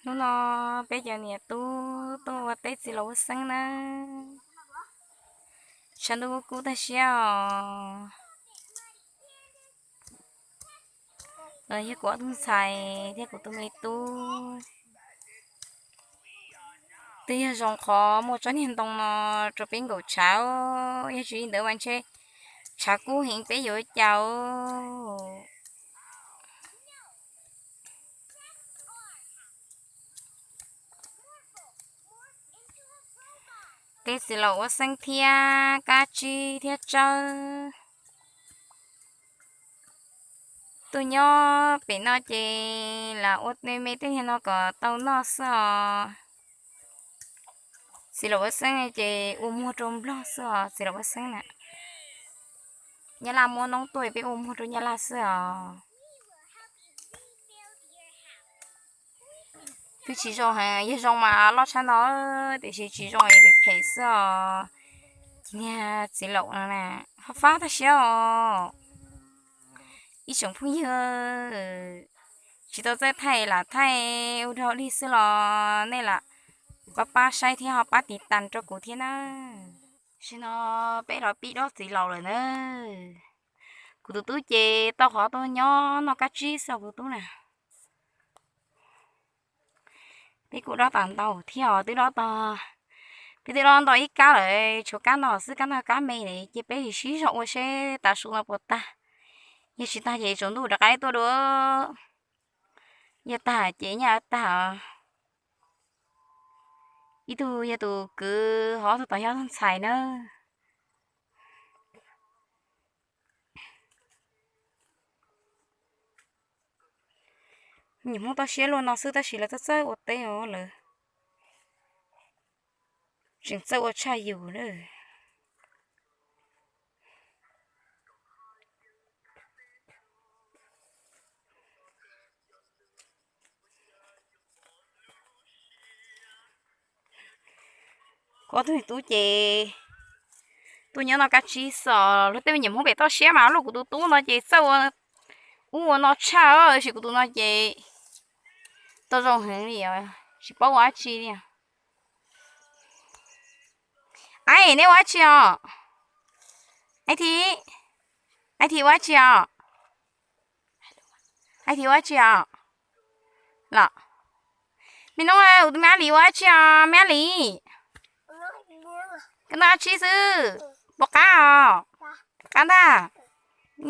Hnub no peb cov niam tub tuaj ua teb txiv laus ua xeeb na. Tshav ntuj kub kub tag siab os. Yog kuv ob tug ntxhais thiab kuv tus me tub. Twb yog zoo qhov muaj tsob niag ntoo no rau peb nkaum tshav, yog tsis li ntawd mas ntshe tshav kub heev peb yuav ua cas. Teb txiv laus ua xeeb thiab kab tsib thiab tsawb. Tuaj nyob pem no ces lam ua me tej niag no kom tau noj xwb os. Txiv laus ua xeeb ces ua muag rau Nplog xwb os, txiv laus ua xeeb na. Nyab Laj muab noob tuaj peb ua muag rau Nyab Laj xwb os. Twb tsis zoo heev, yog zoo mas loj tshaj no, tiam sis tsis zoo es phem phem xwb os. Ces niag txiv laus no na, ho fab tag siab os. Ib tsoom phooj ywg, tsis tau txawj thaij lam thaij ua rau li xwb los nej lam pab pab saib thiab ho pab tiv tas rau kuv thiab na. Tam sim no peb los pib dob txiv laus lawm na. Kuv tus tub ces tau qhov tuaj nyob noj kab tsib xwb os kuv tus tub na. Peb kuj dob tas ntau thiab os, twb dob tau, peb twb dob ntau ib kab lawm, tshuav kab no xwb, kab no kab me lawm ces peb sib zog ua seb tav su no puas tag. Yog tsis tag ces tsaus ntuj rov qab tuaj dua. Yog tag ces nyaj tag os. Ib tug yog tus kwv, ho ob tug tom yog tus ntxhais na. Nyuam Hmoob toj siab luaj no xwb tab sis lawv txawj txawj ua teb os, lawv tseem txawj ua tshaj yus na. Kuv ob tug tub ces tuaj nyob noj kab tsib xwb os. Luag tej me nyuam Hmoob pem toj siab mas luaj, kuv tus tub no ces txawj ua ub ua no tshaj, tab sis kuv tus no ces tau zoo heev li os, tsis paub ua dab tsi li. Aib, neb ua dab tsi os? Aib Thib, Aib Thib ua dab tsi os? Aib Thib ua dab tsi os? Los, me nub, kuv tus me Ab Lis ua dab tsi os me Ab Lis? Koj noj dab tsi xwb? Puas qab os? Qab ntag.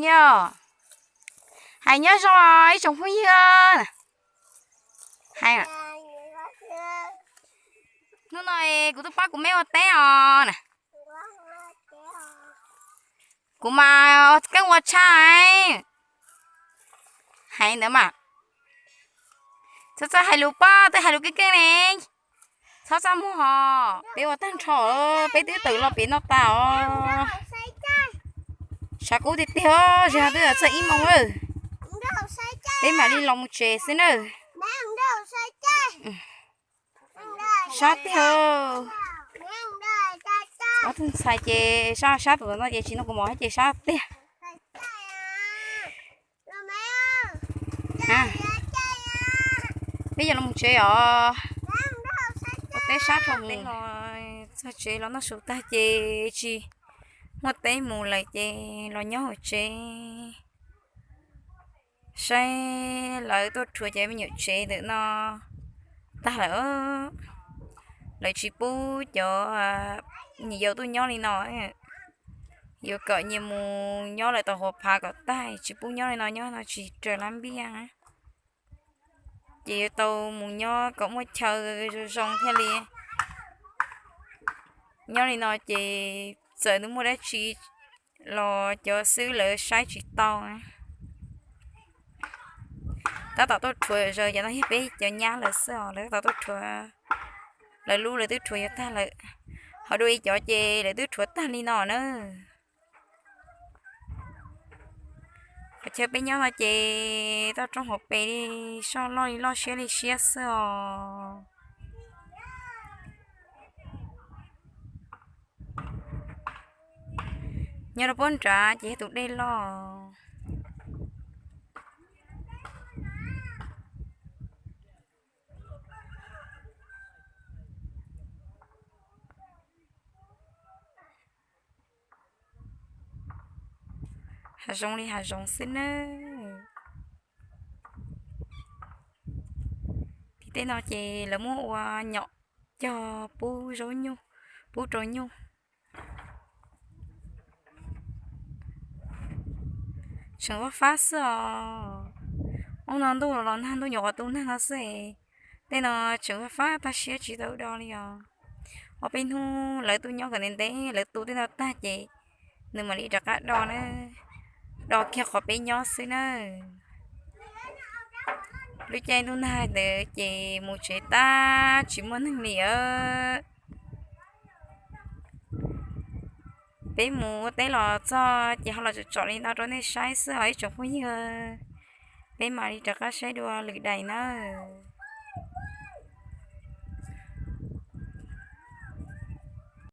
Yog, hais nyob zoo ib tsoom phooj ywg. Hais, hnub no kuv tuaj pab kuv me ua teb os na. Kuv mas keej ua tshaj. Hais ntawd mas txhob txhob hais lus pob, twb hais lus keej keej ne. Txhob txaj muag hos, peb ua tag nrho, peb twb tawm los pem no tas os. Tshav kub tiag tiag, zig twb txog ib moos lawm. Peb mam li los mus tsev xwb nawb. Sab tiag. Ob tug ntxhais ces sab sab, tus no ces tsis noj kuv mov ces sab tiag. Peb yuav los mus tsev os. Ua teb sab dhau mus. Txog tsev los noj su tag ces tsis muaj teb mus lawm ces los nyob hauv tsev. Saib lawv tuaj rhuav cov me nyuam tsev ntawm no tag lawm. Lawv tsis pub cov niam yau tuaj nyob li no. Yuav kom nyias mus nyob lawv tom huav phav kom tag, tsis pub nyob li no, nyob no tsis raws lab npiaj. Ces yuav tau mus nyob kom muaj chaw zoo zoo thiaj li. Nyob li no ces txawm nws muaj dab tsi los cov xib hwb lawv saib tsis tau. Tab tom tuaj rhuav zaws, cov no yog peb cov nyab lawv xwb os, lawv tab tom tuaj rhuav. Lawv lub lawv twb rhuav yuav tag lawm. Ho dua ib cov ces lawv twb rhuav tag li no na. Qhov chaw peb nyob no ces toj roob hauv pes li, soj loj li loj siab li siab xwb os. Nyob rau puab nrad ces yog tus dej loj. hav zoov li hav zoov xwb nawb. Tim tej no ces lawv muab ua nyom cog pub zaub nyuj, pub rau nyuj. Tseem fab fab xwb os. Ub no ntuj los nag, ntuj nyuam qhuav tu nag no xwb. Tej no tseem fab fab tag siab tsis tau do li os. Ob peb hnub lawv tuaj nyob kom ntev ntev, lawv tu tej no tag ces nws mam li rov qab do na, do kiag qhov peb nyob xwb na. Lub caij ntuj nag ntawd ces mus tsev tag tsis muaj neeg li os. Peb mus ua teb los txog ces ho los tsom tsom li no rau nej saib xwb os ib tsoom phooj ywg. Peb mam li rov qab saib dua lwm daim nawb.